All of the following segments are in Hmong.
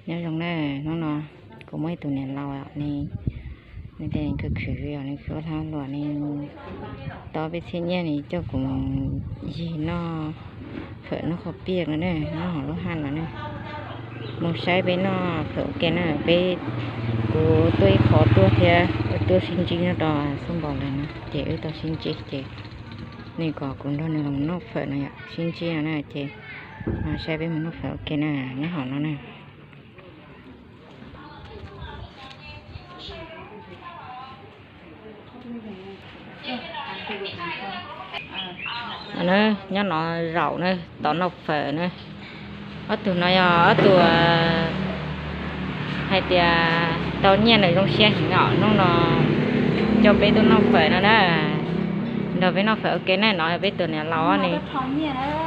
Nyob zoo na, hnub no kuv muaj ib tug niam laus, nws, nws tias nws khwv khwv os, nws khwv ua lag luam, nws tau peb txhiab nyiaj nws coj kuv mus yig noj fawm noj qhov piaj no na, nyob hauv lub haj no na. Mus saib peb noj fawm ua ke na, peb, kuv tuaj ib qho tuaj thiab, tuaj sib ntsib nyob rau xub npaum lawm no ces wb tau sib ntsib ces nws kom kuv nrog nws los noj fawm no yom, sib ntsib no na ces saib peb mus noj fawm ua ke na, nyob hauv no na. Nyob no zaum na, tau noj fawm na. Ob tug no yog ob tug hais tias tau nyiaj nws zoo siab heev os, hnub no coj peb tuaj noj fawm no na. Nrog peb noj fawm ua ke na, no yog peb tus niam laus ne.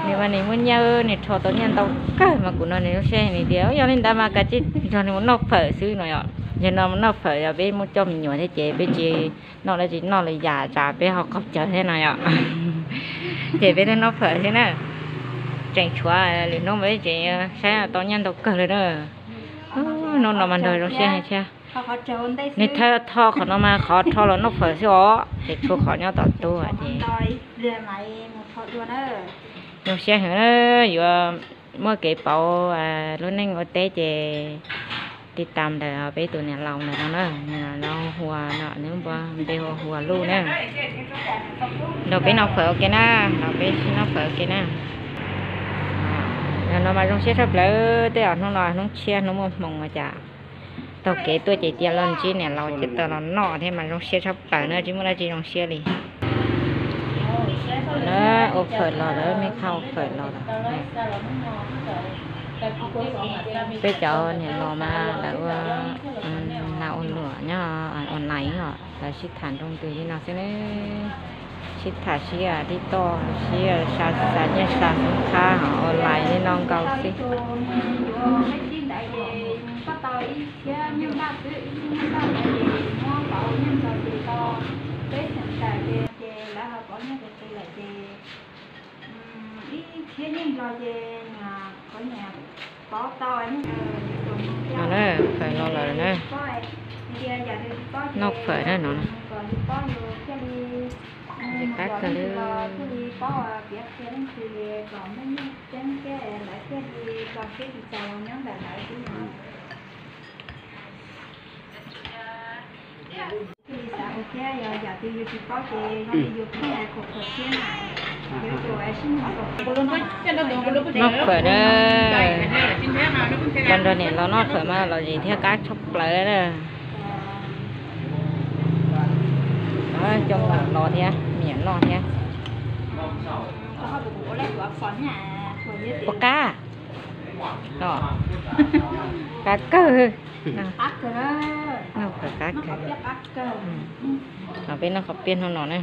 Nws mas nws muaj nyiaj, nws rho tau nyiaj ntau kawg mas kuv nrog nws zoo siab heev, nws tias yog li ntawd mas kav tsij nrog nws mus noj fawm xwb no yom. Yog no mus noj fawm yog peb muaj coj me nyuam thiab ces peb tsis noj dab tsi, noj li yam tsam peb ho qaug cawv thiab no yom. Ces peb tuaj noj fawm xwb na. Tseem tshuav lwm hnub mas peb tseem saib tau nyiaj ntau kawg li na. Hnub no mas nrog zoo siab heev thiab. Nws thawj tho qhov no mas qhov rho los noj fawm xwb os, ces tshuav qhov nyob tom tub ces zoo siab heev na. Yuav muaj kev pauv lub neej ua teb ces tiv tam ntawm peb tus niam laus ntawm no na, nws hu ua no, nws npe hu ua Luj na. Nrog peb noj fawm ua ke na, nrog peb sib noj fawm ua ke na. No mas zoo siab tshaj plaws, tej zaum hnub no hnub tshiab hnub muaj hmoo no cas taug kev tuaj ces cia los ntsib niam laus ces tau los noj thiab mas zoo siab tshaj plaws na, tsis muaj dab tsi zoo siab li. Na, ua fawm los lawm, me khau ua fawm los lawm. Peb cov niam laus mas lawv ua, na ua luam nyob online os, lawv sib tham nroo ntws li no xwb ne. Sib tham sib tib toj sib xa nyiaj xa xub khab online li no nkaus xwb. No na, fawm los lawm na. Noj fawm na no. Qab kawg li. Noj fawm na, los nrog niam laus noj fawm mas los zis thiab qab tshaj plaws na. Coj los thiab, niam noj thiab. Puas qab? Qab kawg. Noj fawm qab kawg. No peb noj qhov piaj hnub no na.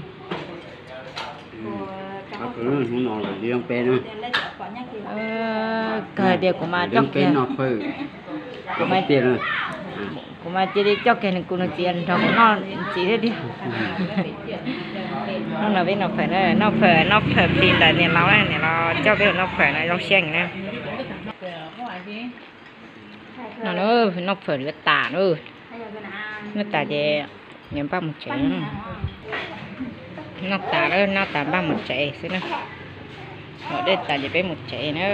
Kawg tias kuv mas coj kiag, kuv mas cia li coj kiag nws kuv nws txiv nrog kuv noj ntxiv thiab tiag. Hnub no peb noj fawm na, noj fawm, noj fawm plis ntawm niam laus na, niam laus coj peb noj fawm no zoo siab na. No na, noj fawm yuav tas na. Noj tas ces yuav npaj mus tsev. Noj tas lawm, noj tas npaj mus tsev xwb na. Ua dej tas ces peb mus tsev na.